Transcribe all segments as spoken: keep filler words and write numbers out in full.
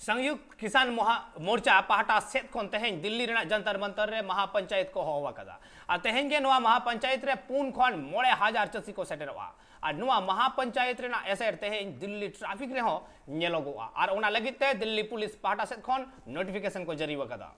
ᱥᱚᱝᱭᱩᱠᱛ ᱠᱤᱥᱟᱱ ᱢᱚᱦᱟ-, ᱢᱳᱨᱪᱟ ᱯᱟᱦᱴᱟ ᱥᱮᱫ ᱠᱷᱚᱱ ᱛᱮᱦᱮᱧ ᱫᱤᱞᱞᱤ ᱨᱮᱱᱟᱜ ᱡᱚᱱᱛᱚᱨ ᱢᱚᱱᱛᱚᱨ ᱨᱮ ᱢᱟᱦᱟ ᱯᱚᱧᱪᱟᱭᱮᱛ ᱠᱚ ᱦᱚᱦᱚ ᱟᱠᱟᱫᱟ᱾ ᱟᱨ ᱛᱮᱦᱮᱧ ᱜᱮ ᱱᱚᱣᱟ ᱢᱟᱦᱟ ᱯᱚᱧᱪᱟᱭᱮᱛ ᱨᱮ ᱯᱩᱱ ᱠᱷᱚᱱ ᱢᱚᱬᱮ ᱦᱟᱡᱟᱨ ᱪᱟᱹᱥᱤ ᱠᱚ ᱥᱮᱴᱮᱨᱚᱜᱼᱟ᱾ ᱟᱨ ᱱᱚᱣᱟ ᱢᱟᱦᱟ ᱯᱚᱧᱪᱟᱭᱮᱛ ᱨᱮᱱᱟᱜ ᱮᱥᱮᱨ ᱛᱮᱦᱮᱧ ᱫᱤᱞᱞᱤ ᱴᱨᱟᱯᱷᱤᱠ ᱨᱮᱦᱚᱸ ᱧᱮᱞᱚᱜᱚᱜᱼᱟ᱾ ᱟᱨ ᱚᱱᱟ ᱞᱟᱹᱜᱤᱫ ᱛᱮ ᱫᱤᱞᱞᱤ ᱯᱩᱞᱤᱥ ᱯᱟᱦᱴᱟ ᱥᱮᱫ ᱠᱷᱚᱱ ᱱᱳᱴᱤᱯᱷᱤᱠᱮᱥᱚᱱ ᱠᱚ ᱡᱟᱹᱨᱤ ᱟᱠᱟᱫᱟ᱾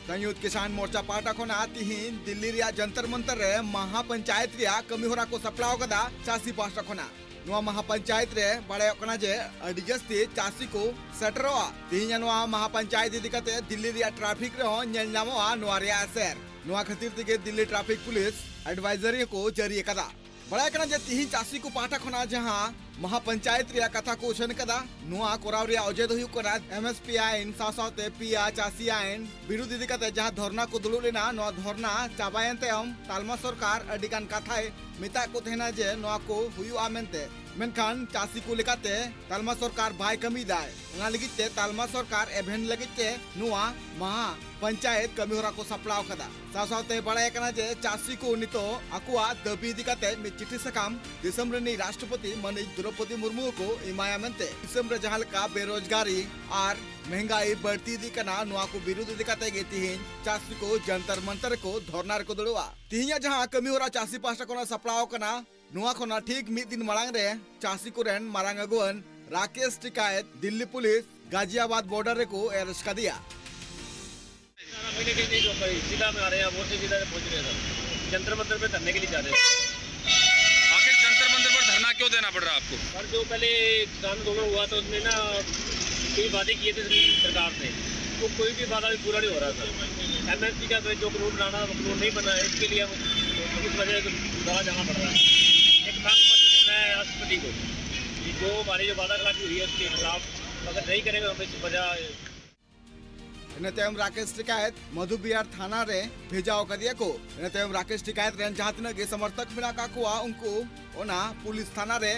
ᱥᱚᱝᱭᱩᱠᱛ ᱠᱤᱥᱟᱱ ᱢᱳᱨᱪᱟ ᱯᱟᱦᱴᱟ ᱠᱷᱚᱱᱟᱜ ᱛᱤᱦᱤᱧ ᱫᱤᱞᱞᱤ ᱨᱮᱭᱟᱜ ᱡᱚᱱᱛᱚᱨ ᱢᱚᱱᱛᱚᱨ ᱨᱮ ᱢᱟᱦᱟ ᱯᱚᱧᱪᱟᱭᱮᱛ ᱨᱮᱭᱟᱜ ᱠᱟᱹᱢᱤ ᱦᱚᱨᱟ ᱠᱚ ᱥᱟᱯᱲᱟᱣ ᱟᱠᱟᱫᱟ ᱪᱟᱹᱥᱤ ᱯᱟᱦᱴᱟ ᱠᱷᱚᱱᱟᱜ᱾ ᱱᱚᱣᱟ ᱢᱟᱦᱟ ᱯᱚᱧᱪᱟᱭᱮᱛ ᱨᱮ ᱵᱟᱲᱟᱭᱚᱜ ᱠᱟᱱᱟ ᱡᱮ ᱟᱹᱰᱤ ᱡᱟᱹᱥᱛᱤ ᱪᱟᱹᱥᱤ ᱠᱚ ᱥᱮᱴᱮᱨᱚᱜᱼᱟ᱾ ᱛᱤᱦᱤᱧᱟᱜ ᱱᱚᱣᱟ ᱢᱟᱦᱟ ᱯᱚᱧᱪᱟᱭᱮᱛ ᱤᱫᱤ ᱠᱟᱛᱮ ᱫᱤᱞᱞᱤ ᱨᱮᱭᱟᱜ ᱴᱨᱟᱯᱷᱤᱠ ᱨᱮᱦᱚᱸ ᱧᱮᱞ ᱧᱟᱢᱚᱜᱼᱟ ᱱᱚᱣᱟ ᱨᱮᱭᱟᱜ ᱮᱥᱮᱨ᱾ ᱱᱚᱣᱟ ᱠᱷᱟᱹᱛᱤᱨ ᱛᱮᱜᱮ ᱫᱤᱞᱞᱤ ᱴᱨᱟᱯᱷᱤᱠ ᱯᱩᱞᱤᱥ ᱮᱰᱵᱟᱭᱡᱟᱨᱤ ᱦᱚᱸᱠᱚ ᱡᱟᱹᱨᱤ ᱟᱠᱟᱫᱟ᱾ ᱵᱟᱲᱟᱭ ᱠᱟᱱᱟ ᱡᱮ ᱛᱤᱦᱤᱧ ᱪᱟᱹᱥᱤ ᱠᱚ ᱯᱟᱦᱴᱟ ᱠᱷᱚᱱᱟᱜ ᱡᱟᱦᱟᱸ ᱢᱟᱦᱟ ᱯᱚᱧᱪᱟᱭᱮᱛ ᱨᱮᱭᱟᱜ ᱠᱟᱛᱷᱟ ᱠᱚ ᱩᱪᱷᱟᱹᱱ ᱠᱟᱫᱟ, ᱱᱚᱣᱟ ᱠᱚᱨᱟᱣ ᱨᱮᱭᱟᱜ ᱚᱡᱮ ᱫᱚ ᱦᱩᱭᱩᱜ ᱠᱟᱱᱟ ᱮᱢᱮᱥᱯᱤ ᱟᱭᱤᱱ ᱥᱟᱶ ᱥᱟᱶᱛᱮ ᱯᱮᱭᱟ ᱪᱟᱹᱥᱤ ᱟᱭᱤᱱ ᱵᱤᱨᱩᱫᱷ ᱤᱫᱤ ᱠᱟᱛᱮ ᱡᱟᱦᱟᱸ ᱫᱷᱚᱨᱱᱟ ᱠᱚ ᱫᱩᱲᱩᱵ ᱞᱮᱱᱟ, ᱱᱚᱣᱟ ᱫᱷᱚᱨᱱᱟ ᱪᱟᱵᱟᱭᱮᱱ ᱛᱟᱭᱚᱢ ᱛᱟᱞᱢᱟ ᱥᱚᱨᱠᱟᱨ ᱟᱹᱰᱤ ᱜᱟᱱ ᱠᱟᱛᱷᱟᱭ ᱢᱮᱛᱟᱜ ᱠᱚ ᱛᱟᱦᱮᱱᱟ ᱡᱮ ᱱᱚᱣᱟ ᱠᱚ ᱦᱩᱭᱩᱜᱼᱟ ᱢᱮᱱᱛᱮ, ᱢᱮᱱᱠᱷᱟᱱ ᱪᱟᱹᱥᱤ ᱠᱚ ᱞᱮᱠᱟᱛᱮ ᱛᱟᱞᱢᱟ ᱥᱚᱨᱠᱟᱨ ᱵᱟᱭ ᱠᱟᱹᱢᱤᱭᱮᱫᱟᱭ᱾ ᱚᱱᱟ ᱞᱟᱹᱜᱤᱫ ᱛᱮ ᱛᱟᱞᱢᱟ ᱥᱚᱨᱠᱟᱨ ᱮᱵᱷᱮᱱ ᱞᱟᱹᱜᱤᱫ ᱛᱮ ᱱᱚᱣᱟ ᱢᱟᱦᱟ ᱯᱚᱧᱪᱟᱭᱮᱛ ᱠᱟᱹᱢᱤ ᱦᱚᱨᱟ ᱠᱚ ᱥᱟᱯᱲᱟᱣ ᱠᱟᱫᱟ᱾ ᱥᱟᱶ ᱥᱟᱶᱛᱮ ᱵᱟᱲᱟᱭ ᱠᱟᱱᱟ ᱡᱮ ᱪᱟᱹᱥᱤ ᱠᱚ ᱱᱤᱛᱚᱜ ᱟᱠᱚᱣᱟᱜ ᱫᱟᱹᱵᱤ ᱤᱫᱤ ᱠᱟᱛᱮ ᱢᱤᱫ ᱪᱤᱴᱷᱤ ᱥᱟᱠᱟᱢ ᱫᱤᱥᱚᱢ ᱨᱤᱱᱤᱡ ᱨᱟᱥᱴᱨᱚᱯᱚᱛᱤ ᱢᱟᱹᱱᱤᱡ ᱫᱨᱚᱯᱚᱫᱤ ᱢᱩᱨᱢᱩ ᱠᱚ ᱮᱢᱟᱭᱟ ᱢᱮᱱᱛᱮ᱾ ᱫᱤᱥᱚᱢ ᱨᱮ ᱡᱟᱦᱟᱸ ᱞᱮᱠᱟ ᱵᱮᱨᱳᱡᱽᱜᱟᱨᱤ ᱟᱨ ᱢᱮᱦᱝᱜᱟᱭ ᱵᱟᱹᱲᱛᱤ ᱤᱫᱤᱜ ᱠᱟᱱᱟ, ᱱᱚᱣᱟ ᱠᱚ ᱵᱤᱨᱩᱫᱷ ᱤᱫᱤ ᱠᱟᱛᱮ ᱜᱮ ᱛᱤᱦᱤᱧ ᱪᱟᱹᱥᱤ ᱠᱚ ᱡᱚᱱᱛᱚᱨ ᱢᱚᱱᱛᱚᱨ ᱨᱮᱠᱚ ᱫᱷᱚᱨᱱᱟ ᱨᱮᱠᱚ ᱫᱩᱲᱩᱵᱼᱟ᱾ ᱛᱤᱦᱤᱧᱟᱜ ᱡᱟᱦᱟᱸ ᱠᱟᱹᱢᱤ ᱦᱚᱨᱟ ᱪᱟᱹᱥᱤ ᱯᱟᱦᱴᱟ ᱠᱷᱚᱱᱟᱜ ᱥᱟᱯᱲᱟᱣ ᱟᱠᱟᱱᱟ, ᱱᱚᱣᱟ ᱠᱷᱚᱱᱟᱜ ᱴᱷᱤᱠ ᱢᱤᱫ ᱫᱤᱱ ᱢᱟᱲᱟᱝ ᱨᱮ ᱪᱟᱹᱥᱤ ᱠᱚᱨᱮᱱ ᱢᱟᱨᱟᱝ ᱟᱹᱜᱩᱣᱟᱹᱱ ᱨᱟᱠᱮᱥ ᱴᱤᱠᱟᱭᱮᱛ ᱫᱤᱞᱞᱤ ᱯᱩᱞᱤᱥ ᱜᱟᱡᱤᱭᱟᱵᱟᱫ ᱵᱚᱨᱰᱟᱨ ᱨᱮᱠᱚ arrest ᱠᱟᱫᱮᱭᱟ᱾ सारा मैंने कहीं नहीं रोका, सीधा मैं आ रहे हैं, यहाँ मोर्चे सीधा पहुंच रहे हैं सर। जंतर मंतर पे धरने के लिए जा रहे हैं। आखिर जंतर मंतर पर धरना क्यों देना पड़ रहा है आपको? सर, जो पहले किसान आंदोलन हुआ था, उसमें ना कई वादे किए थे सरकार ने, तो कोई भी वादा भी पूरा नहीं हो रहा सर। एमएसपी का जो कानून बनाना, वो कानून नहीं बना है, इसके लिए हम इस वजह से दोबारा जाना पड़ रहा है। एक मांग पत्र देना है राष्ट्रपति को कि जो हमारी जो वादा खिलाफी हुई है, उसके खिलाफ अगर नहीं करेंगे, हम इस वजह ᱤᱱᱟᱹ ᱛᱟᱭᱚᱢ ᱨᱟᱠᱮᱥ ᱴᱤᱠᱟᱭᱮᱛ ᱢᱚᱫᱷᱩᱵᱤᱦᱟᱨ ᱛᱷᱟᱱᱟ ᱨᱮ ᱵᱷᱮᱡᱟᱣ ᱟᱠᱟᱫᱮᱭᱟ ᱠᱚ᱾ ᱤᱱᱟᱹ ᱛᱟᱭᱚᱢ ᱨᱟᱠᱮᱥ ᱴᱤᱠᱟᱭᱮᱛ ᱨᱮᱱ ᱡᱟᱦᱟᱸ ᱛᱤᱱᱟᱹᱜ ᱜᱮ ᱥᱚᱢᱚᱨᱛᱷᱚᱠ ᱢᱮᱱᱟᱜ ᱟᱠᱟᱫ ᱠᱚᱣᱟ, ᱩᱱᱠᱩ ᱚᱱᱟ ᱯᱩᱞᱤᱥ ᱛᱷᱟᱱᱟ ᱨᱮ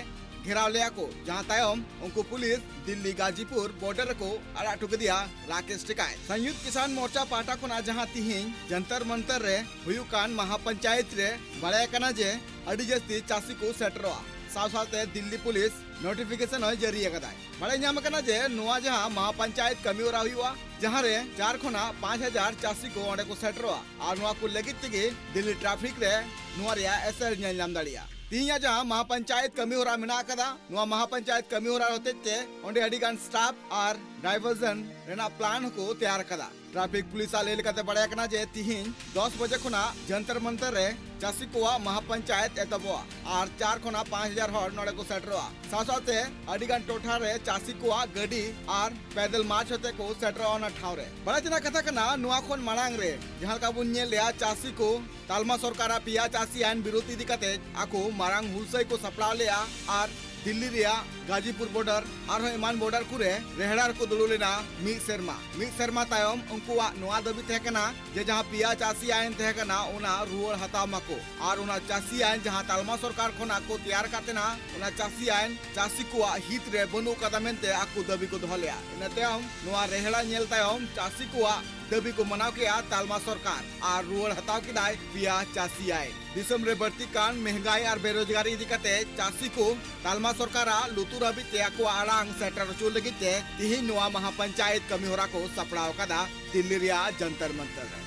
ᱜᱷᱮᱨᱟᱣ ᱞᱮᱭᱟ ᱠᱚ, ᱡᱟᱦᱟᱸ ᱛᱟᱭᱚᱢ ᱩᱱᱠᱩ ᱯᱩᱞᱤᱥ ᱫᱤᱞᱞᱤ ᱜᱟᱡᱤᱯᱩᱨ ᱵᱚᱨᱰᱟᱨ ᱨᱮᱠᱚ ᱟᱲᱟᱜ ᱦᱚᱴᱚ ᱠᱮᱫᱮᱭᱟ ᱨᱟᱠᱮᱥ ᱴᱤᱠᱟᱭᱮᱛ᱾ ᱥᱚᱝᱭᱩᱠᱛ ᱠᱤᱥᱟᱱ ᱢᱳᱨᱪᱟ ᱯᱟᱦᱴᱟ ᱠᱷᱚᱱᱟᱜ ᱡᱟᱦᱟᱸ ᱛᱤᱦᱤᱧ ᱡᱚᱱᱛᱚᱨ ᱢᱚᱱᱛᱚᱨ ᱨᱮ ᱦᱩᱭᱩᱜ ᱠᱟᱱ ᱢᱟᱦᱟ ᱯᱚᱧᱪᱟᱭᱮᱛ ᱨᱮ ᱵᱟᱲᱟᱭ ᱠᱟᱱᱟ ᱡᱮ ᱟᱹᱰᱤ ᱡᱟᱹᱥᱛᱤ ᱪᱟᱹᱥᱤ ᱠᱚ ᱥᱮᱴᱮᱨᱚᱜᱼᱟ᱾ ᱥᱟᱶ ᱥᱟᱶᱛᱮ ᱫᱤᱞᱞᱤ ᱯᱩᱞᱤᱥ ᱱᱳᱴᱤᱯᱷᱤᱠᱮᱥᱚᱱ ᱦᱚᱸᱭ ᱡᱟᱹᱨᱤ ᱟᱠᱟᱫᱟᱭ᱾ ᱵᱟᱲᱟᱭ ᱧᱟᱢ ᱟᱠᱟᱱᱟ ᱡᱮ ᱱᱚᱣᱟ ᱡᱟᱦᱟᱸ ᱢᱟᱦᱟ ᱯᱚᱧᱪᱟᱭᱮᱛ ᱠᱟᱹᱢᱤ ᱦᱚᱨᱟ ᱦᱩᱭᱩᱜᱼᱟ, ᱡᱟᱦᱟᱸ ᱨᱮ ᱪᱟᱨ ᱠᱷᱚᱱᱟᱜ ᱯᱟᱸᱪ ᱦᱟᱡᱟᱨ ᱪᱟᱹᱥᱤ ᱠᱚ ᱚᱸᱰᱮ ᱠᱚ ᱥᱮᱴᱮᱨᱚᱜᱼᱟ ᱟᱨ ᱱᱚᱣᱟ ᱠᱚ ᱞᱟᱹᱜᱤᱫ ᱛᱮᱜᱮ ᱫᱤᱞᱞᱤ ᱴᱨᱟᱯᱷᱤᱠ ᱨᱮ ᱱᱚᱣᱟ ᱨᱮᱭᱟᱜ ᱮᱥᱮᱨ ᱧᱮᱞ ᱧᱟᱢ ᱫᱟᱲᱮᱭᱟᱜᱼᱟ᱾ ᱛᱤᱦᱤᱧᱟᱜ ᱡᱟᱦᱟᱸ ᱢᱟᱦᱟ ᱯᱚᱧᱪᱟᱭᱮᱛ ᱠᱟᱹᱢᱤ ᱦᱚᱨᱟ ᱢᱮᱱᱟᱜ ᱟᱠᱟᱫᱟ, ᱱᱚᱣᱟ ᱢᱟᱦᱟ ᱯᱚᱧᱪᱟᱭᱮᱛ ᱠᱟᱹᱢᱤ ᱦᱚᱨᱟ ᱦᱚᱛᱮᱡ ᱛᱮ ᱚᱸᱰᱮ ᱟᱹᱰᱤ ᱜᱟᱱ ᱥᱴᱟᱯ ᱟᱨ ᱰᱟᱭᱵᱷᱟᱨᱡᱚᱱ ᱨᱮᱱᱟᱜ ᱯᱞᱟᱱ ᱦᱚᱸᱠᱚ ᱛᱮᱭᱟᱨ ᱟᱠᱟᱫᱟ᱾ ᱴᱨᱟᱯᱷᱤᱠ ᱯᱩᱞᱤᱥ ᱟᱜ ᱞᱟᱹᱭ ᱞᱮᱠᱟᱛᱮ ᱵᱟᱲᱟᱭ ᱠᱟᱱᱟ ᱡᱮ ᱛᱤᱦᱤᱧ ᱫᱚᱥ ᱵᱟᱡᱮ ᱠᱷᱚᱱᱟᱜ ᱡᱚᱱᱛᱚᱨ ᱢᱚᱱᱛᱚᱨ ᱨᱮ ᱪᱟᱹᱥᱤ ᱠᱚᱣᱟᱜ ᱢᱟᱦᱟ ᱯᱚᱧᱪᱟᱭᱮᱛ ᱮᱛᱚᱦᱚᱵᱚᱜᱼᱟ ᱟᱨ ᱪᱟᱨ ᱠᱷᱚᱱᱟᱜ ᱯᱟᱸᱪ ᱦᱟᱡᱟᱨ ᱦᱚᱲ ᱱᱚᱰᱮ ᱠᱚ ᱥᱮᱴᱮᱨᱚᱜᱼᱟ᱾ ᱥᱟᱶ ᱥᱟᱶᱛᱮ ᱟᱹᱰᱤ ᱜᱟᱱ ᱴᱚᱴᱷᱟ ᱨᱮ ᱪᱟᱹᱥᱤ ᱠᱚᱣᱟᱜ ᱜᱟᱹᱰᱤ ᱟᱨ ᱯᱮᱫᱮᱞ ᱢᱟᱨᱪ ᱦᱚᱛᱮ ᱠᱚ ᱥᱮᱴᱮᱨᱚᱜᱼᱟ ᱚᱱᱟ ᱴᱷᱟᱶ ᱨᱮ᱾ ᱵᱟᱲᱟᱭ ᱛᱮᱱᱟᱜ ᱠᱟᱛᱷᱟ ᱠᱟᱱᱟ, ᱱᱚᱣᱟ ᱠᱷᱚᱱ ᱢᱟᱲᱟᱝ ᱨᱮ ᱡᱟᱦᱟᱸ ᱞᱮᱠᱟ ᱵᱚᱱ ᱧᱮᱞ ᱞᱮᱜᱼᱟ, ᱪᱟᱹᱥᱤ ᱠᱚ ᱛᱟᱞᱢᱟ ᱥᱚᱨᱠᱟᱨᱟᱜ ᱯᱮᱭᱟ ᱪᱟᱹᱥᱤ ᱟᱭᱤᱱ ᱵᱤᱨᱳᱫᱷ ᱤᱫᱤ ᱠᱟᱛᱮ ᱟᱠᱚ ᱢᱟᱨᱟᱝ ᱦᱩᱞᱥᱟᱹᱭ ᱠᱚ ᱥᱟᱯᱲᱟᱣ ᱞᱮᱜᱼᱟ ᱟᱨ ᱫᱤᱞᱞᱤ ᱨᱮᱭᱟᱜ ᱜᱟᱡᱤᱯᱩᱨ ᱵᱚᱨᱰᱟᱨ ᱟᱨᱦᱚᱸ ᱮᱢᱟᱱ ᱵᱚᱨᱰᱟᱨ ᱠᱚᱨᱮ ᱨᱮᱦᱲᱟ ᱨᱮᱠᱚ ᱫᱩᱲᱩᱵ ᱞᱮᱱᱟ ᱢᱤᱫ ᱥᱮᱨᱢᱟ᱾ ᱢᱤᱫ ᱥᱮᱨᱢᱟ ᱛᱟᱭᱚᱢ ᱩᱱᱠᱩᱣᱟᱜ ᱱᱚᱣᱟ ᱫᱟᱹᱵᱤ ᱛᱟᱦᱮᱸ ᱠᱟᱱᱟ ᱡᱮ ᱡᱟᱦᱟᱸ ᱯᱮᱭᱟ ᱪᱟᱹᱥᱤ ᱟᱭᱤᱱ ᱛᱟᱦᱮᱸ ᱠᱟᱱᱟ, ᱚᱱᱟ ᱨᱩᱣᱟᱹᱲ ᱦᱟᱛᱟᱣ ᱢᱟᱠᱚ ᱟᱨ ᱚᱱᱟ ᱪᱟᱹᱥᱤ ᱟᱭᱤᱱ ᱡᱟᱦᱟᱸ ᱛᱟᱞᱢᱟ ᱥᱚᱨᱠᱟᱨ ᱠᱷᱚᱱᱟᱜ ᱠᱚ ᱛᱮᱭᱟᱨ ᱟᱠᱟᱫ ᱛᱟᱦᱮᱱᱟ, ᱚᱱᱟ ᱪᱟᱹᱥᱤ ᱟᱭᱤᱱ ᱪᱟᱹᱥᱤ ᱠᱚᱣᱟᱜ ᱦᱤᱛ ᱨᱮ ᱵᱟᱹᱱᱩᱜ ᱟᱠᱟᱫᱟ ᱢᱮᱱᱛᱮ ᱟᱠᱚ ᱫᱟᱹᱵᱤ ᱠᱚ ᱫᱚᱦᱚ ᱞᱮᱜᱼᱟ᱾ ᱤᱱᱟᱹ ᱛᱟᱭᱚᱢ ᱱᱚᱣᱟ ᱨᱮᱦᱲᱟ ᱧᱮᱞ ᱛᱟᱭᱚᱢ ᱪᱟᱹᱥᱤ ᱠᱚᱣᱟᱜ ᱫᱟᱹᱵᱤ ᱠᱚ ᱢᱟᱱᱟᱣ ᱠᱮᱜᱼᱟ ᱛᱟᱞᱢᱟ ᱥᱚᱨᱠᱟᱨ ᱟᱨ ᱨᱩᱣᱟᱹᱲ ᱦᱟᱛᱟᱣ ᱠᱮᱫᱟᱭ ᱯᱮᱭᱟ ᱪᱟᱹᱥᱤ ᱟᱭᱤᱱ᱾ ᱫᱤᱥᱚᱢ ᱨᱮ ᱵᱟᱹᱲᱛᱤ ᱠᱟᱱ ᱢᱮᱦᱜᱟᱭ ᱟᱨ ᱵᱮᱨᱳᱡᱽᱜᱟᱨᱤ ᱤᱫᱤ ᱠᱟᱛᱮ ᱪᱟᱹᱥᱤ ᱠᱚ ᱛᱟᱞᱢᱟ ᱥᱚᱨᱠᱟᱨᱟᱜ ᱞᱩᱛᱩᱨ ᱦᱟᱹᱵᱤᱡ ᱛᱮ ᱟᱠᱚᱣᱟᱜ ᱟᱲᱟᱝ ᱥᱮᱴᱮᱨ ᱦᱚᱪᱚ ᱞᱟᱹᱜᱤᱫ ᱛᱮ ᱛᱤᱦᱤᱧ ᱱᱚᱣᱟ ᱢᱟᱦᱟ ᱯᱚᱧᱪᱟᱭᱮᱛ ᱠᱟᱹᱢᱤ ᱦᱚᱨᱟ ᱠᱚ ᱥᱟᱯᱲᱟᱣ ᱟᱠᱟᱫᱟ ᱫᱤᱞᱞᱤ ᱨᱮᱭᱟᱜ ᱡᱚᱱᱛᱚᱨ ᱢᱚᱱᱛᱚᱨ ᱨᱮ᱾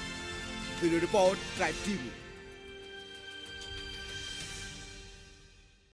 ᱵᱤᱭᱩᱨᱳ ᱨᱤᱯᱳᱨᱴ, ᱴᱨᱟᱭᱤᱵᱽ ᱴᱤᱵᱷᱤ᱾